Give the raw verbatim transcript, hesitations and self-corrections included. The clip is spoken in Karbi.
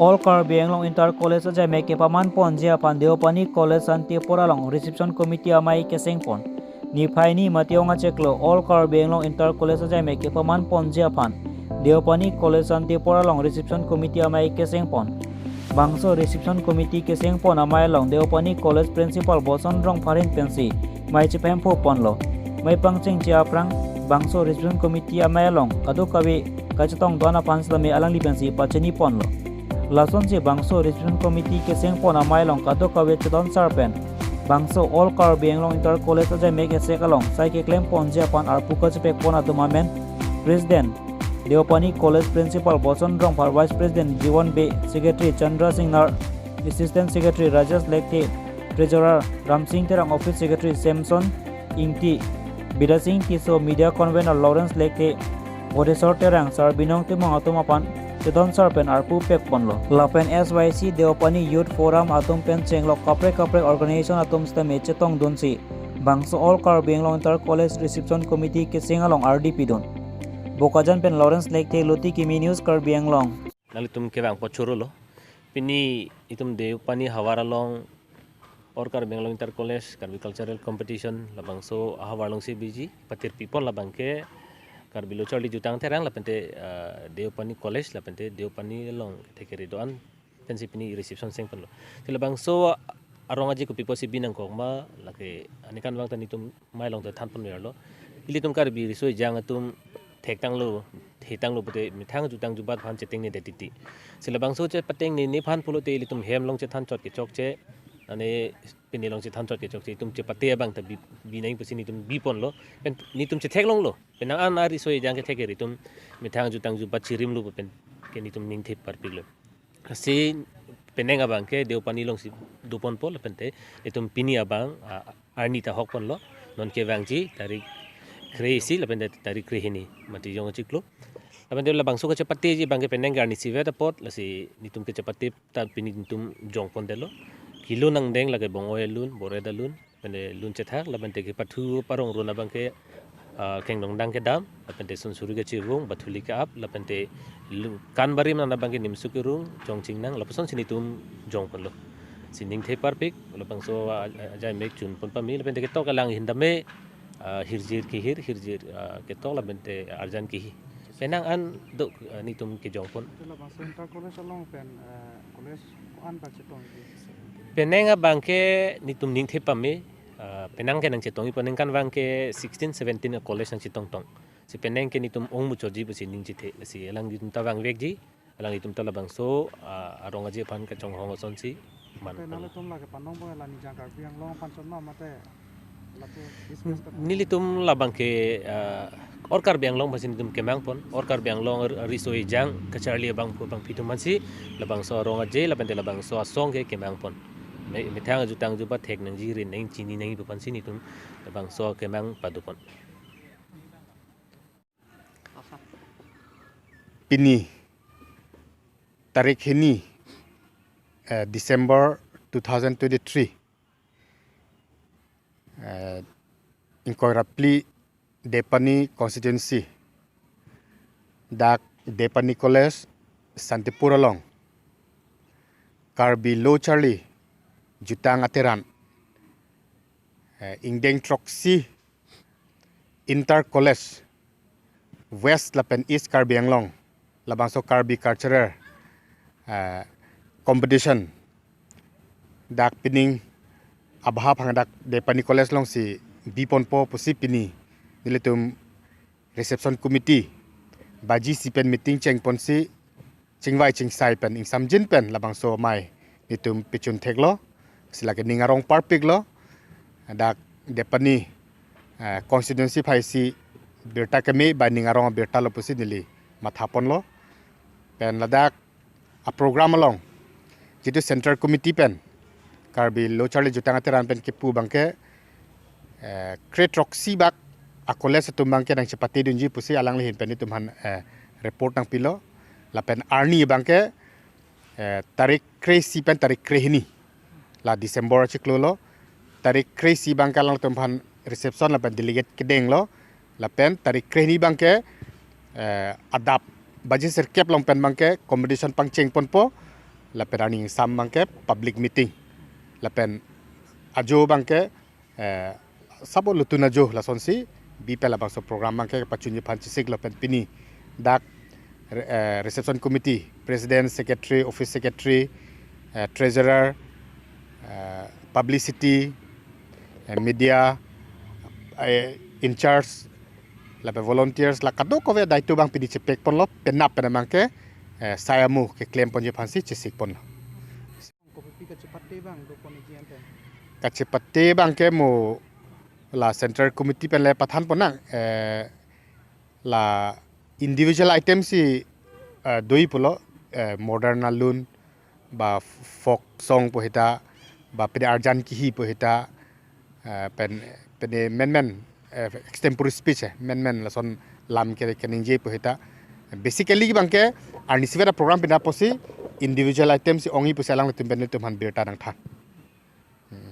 All Karbi Anglong Inter College ajaimek kepaman ponji aphan Deopani College Santipur along Reception Committee amei keseng pon. Niphai ni Matiyong achiklo All Karbi Anglong Inter College ajaimek kepaman ponji aphan Deopani College Santipur along Reception Committee amei keseng pon. Bangso Reception Committee keseng pon amei along Deopani College Principal Boson Rongphar ahin pensi mei chepemphu ponlo. Mei pangchengji aphrang bangso Reception Committee amei along kadokave kachetong do-an aphan sitame alangli pensi pachini ponlo. Lasonsi bangso Reception Committee keseng pon amei along kadokave chetonsar pen bangso All Karbi Anglong Inter College ajaimek esek along sai keklem ponji aphan arpu kachepek pon atum amen President Deopani College Principal Boson Rongphar, Vice President Jiwon Bey, Secretary Chandra Singnar, Assistant Secretary Rajesh Lekthe, Treasurer Ramsing Terang, Office Secretary Samson Ingti, Bidya Sing Tisso, Media Convener Lawrence Lekthe, Bodheswar Terang, Sarbinong Timung atum aphan chetonsar pen arpu pek ponlo. Lapen S Y C Deopani Youth Forum atum pen chenglok kaprek kaprek organization atum sitame chetongdunsi bangso All Karbi Anglong Inter College Reception Committee keseng along ardi pidun. Bokajan pen Lawrence Lekthe, Luti Kimi News, Karbi Anglong. Nanglitum kevang apot choro lo. Pini itum Deopani havar along All Karbi Anglong Inter College Karbi Cultural Competition labangso ahavar alongsi biji patir pipon labang ke Karbi Lo Charli Jutang Terang lapente, eh, Deopani College lapente Deopani along thekeri do-an pensi pini reception seng ponlo. Te labangso arong aje kopi apotsi binangkok ma lake aningkanvang ta netum mei along ta than pon verlo. Ilitum Karbi riso ejang atum thektanglo, thetanglo pute methang jutang jubat aphan chetengne det titi. Si labangso chepatengnene aphan pulote ilitum hem along chethan chot kechokche, ane pini along chethan chot kechokche, itum chepate abang ta bi, binai pusi netum bi ponlo. Pen netum chetheklonglo. Penang an ariso ejang kethekeri atum methang jutang jubat chirimlo pen ke netum ningthep parpiklo. Si penang abang ke Deopani alongsi do ponpo lapente itum pini abang, ah, arni ta hok ponlo. Non kevangji tarik kre-isi lapente tarik kre-hini Matiyong achiklo. Lapente labangso kachepateji abang ke penang ke arni isivet apot, lasi netum kechepate ta pini netum jong pondetlo. Kelun angdeng lake bong-oi alun, boret alun, lapente lun chethak, lapente kepathu parong run abang ke, ah, kengdongdang kedam, lapente sunsuri kachirung, bathuli ke-ap, lapente lu-, kan barim nana abang ke nimsu kerung, jong chingnang, lapusonsi netum jong ponlo. Si ningthep parpik, labangso a-, a-, ajaimek chun pon pame, lapente ketok alang ahin tame, ah, hirjir kehir, hirjir, ah, ketok, lapente arjan kehi. Penang an do, ah, netum kejong pon. Ito labangso Inter College along pen, ah, college ko-an ta chetong iti? Penang abang ke netum ningthep pame, ah, penang ke nangchetongji pu aningkanvang ke sixteen seventeen a-college nangchetongtong. Si penang ke netum ongmuchotji pusi ningjethe, si alanglitum ta vangvekji, alanglitum ta labangso, ah, arong aje aphan kachonghong asonsi man. Te pon. Nanglitum lake panong abang la nijang Karbi Anglong aphan chot ma mate lapu business ta pon? Nelitum labang ke, ah, All Karbi Anglong aphansi netum kemang pon, All Karbi Anglong ar-, ariso ejang kacharli abang pu abangpi atum aphansi labangso arong aje lapente labangso asong ke kemang pon. Me-, methang jutang jubat thek nangji, rin nang, chini nangji pu aphansi netum labangso kemang pado pon. Pini tarik hini, eh, December two thousand twenty-three, eh, ingkoi ra phli Deopani constituency, dak Deopani College, Santipur along, Karbi Lo Charli Jutang Ateran, eh, ingdeng throksi Inter College West lapen East Karbi Anglong, labangso Karbi Cultural, eh, Competition, dak pining abahap hang dak Deopani College alongsi bi ponpo pusi pini nelitum Reception Committee baji isi pen meeting cheng ponsi chingvai chingsai pen ingsamjin pen labangso amei netum pechun theklo, si lake ning arong parpiklo, dak Deopani, eh, constituency aphai si birta keme bai ning arong birta lo pusi neli matha ponlo. Pen ladak a-program along jitu Central Committee pen Karbi Lo Charli Jutang Ateran pen kepu abang ke, eh, kre throksi bak a-college atum abang ke nangchepatedunji pusi alangli ahin pen netum aphan, eh, report nangpilo. Lapen arni abang ke, eh, tarik kre-isi pen tarik kre-hini, la December achiklo lo. Tarik kre-isi abang ke alangtum aphan reception lapen delegate kedenglo. Lapen tarik kre-hini abang ke, eh, adap baji sirkep along pen abang ke competition pangcheng ponpo. Lapen arni ingsam abangke public meeting. Lapen ajo abangke eh, sabo lutun ajo lasonsi bipe labangso program abangke pachunji aphan chesiklo pen pini dak eh, reception committee, president, secretary, office secretary, eh, treasurer, eh, publicity, eh, media, eh, in charge, lapen volunteers, la kadokave daito abang pini chepekponlo, penap pen abangke eh, sai amo keklem ponji aphansi chesikponlo. Kopi kachepate abang do pon iji ante? Kachepate abangke mo la central committee pen le pathan ponnang, eh, la individual item si eh, doi pulo, eh, modern alun ba folk song pu hita ba pede arjan kihi pu hita, eh, pen pede menmen eh, extempore speech eh, menmen lason lam ke keningje pu hita. Basically abangke arnisi veda program pina pusi individual item si ongji pusi alanglitum pen ilitum aphan birta nangthan. Hmm.